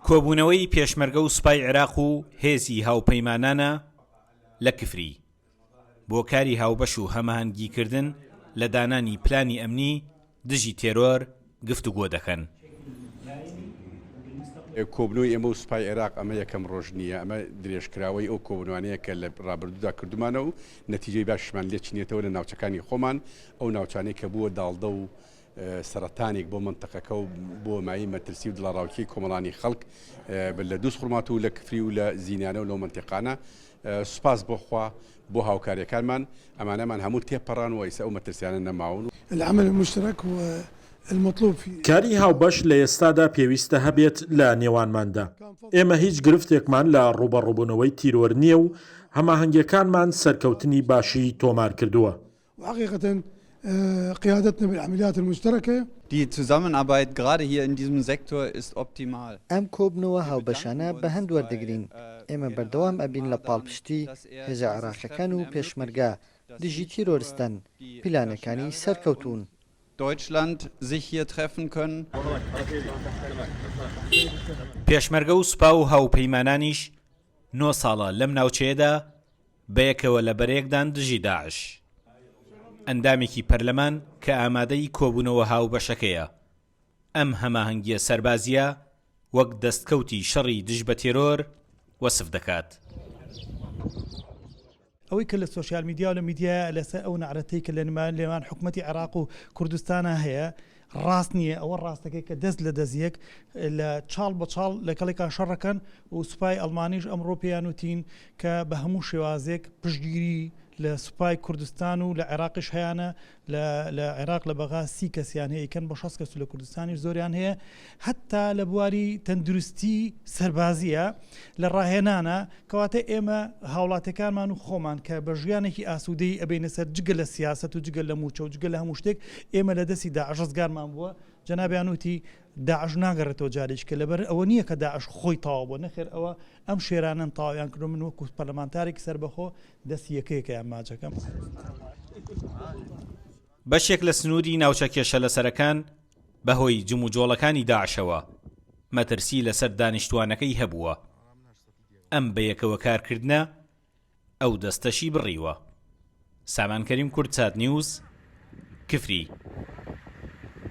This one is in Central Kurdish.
کۆبوونەوەی پێشمەرگە و سوپای عێراق و هێزی هاوپەیمانانە لە کفری بۆ کاری هاوبەش و هەماهەنگیکردن لە دانانی پلانی ئەمنی دژی تێرۆر گفتوگۆ دەکەن. کۆبوونەوەی ئێمە و سوپای عێراق ئەمە یەکەم ڕۆژ نییە، ئەمە درێژکراوەی ئەو کۆبوونەوانەیە کە لە ڕابردوودا کردوومانە و نەتیجەی باشیشمان لێ چنیەتەوە لە ناوچەکانی خۆمان، ئەو ناوچانەی کە بووە داڵدە و سەرەتانێک بۆ مەنتەقەکە و بۆ مایەی مەترسی و دڵەڕاوکێی کۆمەڵانی خەڵک لە دووزخورماتوو و لە کفری و لە زینانە و لەو مەنتیقانە سوپاس بۆ خوا بۆ هاوکاریەکانمان ئەمانەمان هەموو تێپەڕان و ئیسە ئەو مەترسیانە نەماون. العمل المشترک هو المطلوب في. کاری هاوبەش لە ئێستادا پێویستە هەبێت لە نێوانماندا. ئێمە هیچ گرفتێکمان لە ڕووبەڕووبوونەوەی تیرۆر نییە و هەماهەنگیەکانمان سەرکەوتنی باشی تۆمارکردووە. وحقیقە قیادتنا بالعملیات المشترکە. Die Zusammenarbeit gerade hier in diesem Sektor ist optimal. ئەم کۆبوونەوە هاوبەشانە بە هەند وەردەگرین، ئێمە بەردەوام ئەبین لە پاڵپشتی هێزە عێراقیەکان و پێشمەرگە دژی تیرۆرستان، پیلانەکانی سەرکەوتوون. Deutschland sich hier treffen können. پێشمەرگە و سوپا و هاوپەیمانانیش نۆ ساڵە لەم ناوچەیەدا بەیەکەوە لە بەرەیەکدان دژی داعش. ئەندامێکی پەرلەمان کە ئامادەی کۆبوونەوە هاوبەشەکەیە، ئەم هەماهەنگییە سەربازییە وەک دەستکەوتی شەڕی دژ بە تێرۆر وەسف دەکات. ئەوەی کە لە سۆشیال میدیا و لە میدیایە لەسەر ئەو نەعرەتەی کە لە نێوان حکومەتی عێراق و کوردستانا هەیە ڕاست نییە، ئەوە ڕاستەکەی کە دەست لە دەست یەک لە چاڵ بە چاڵ لەگەڵێکا شەڕەکەن و سوپای ئەڵمانیش ئەمڕۆ پێیان وتین کە بە هەموو شێوازێک پشتگیری لە سوپای کوردستان و لە عێراقیش هەیانە لە لە عێراق لە بەغا سی کەسیان هەیە ئەیکەن بە 60 کەس و لە کوردستانیش زۆریان هەیە هەتا لە بواری تەندروستی سەربازیە لە ڕاهێنانە کەواتە ئێمە هاوڵاتیەکانمان و خۆمان کە بە ژیانێکی ئاسوودەیی ئەبەینە سەر جگە لە سیاسەت و جگە لە مووچە و جگە لە هەموو شتێک ئێمە لە دەستی داعش ڕزگارمان بووە جەنابیان وتی داعش ناگەڕێتەوە جارێکی کە لەبەر ئەوە نییە کە داعش خۆی تەواو بووە نەخێر ئەوە ئەم شێرانەن تەواویان کردووە من وەکو پەرلەمانتارێکی سەربەخۆ دەستی یەکەیەکەیان ماچەکەم. بەشێک لە سنووری ناوچە کێشەلەسەرەکان بەهۆی جموجۆڵەکانی داعشەوە مەترسی لەسەر دانیشتووانەکەی هەبووە. ئەم بەیەکەوە کارکردنە ئەو دەستەشی بڕیوە. سامان کەریم کوردسات نیوز، کفری.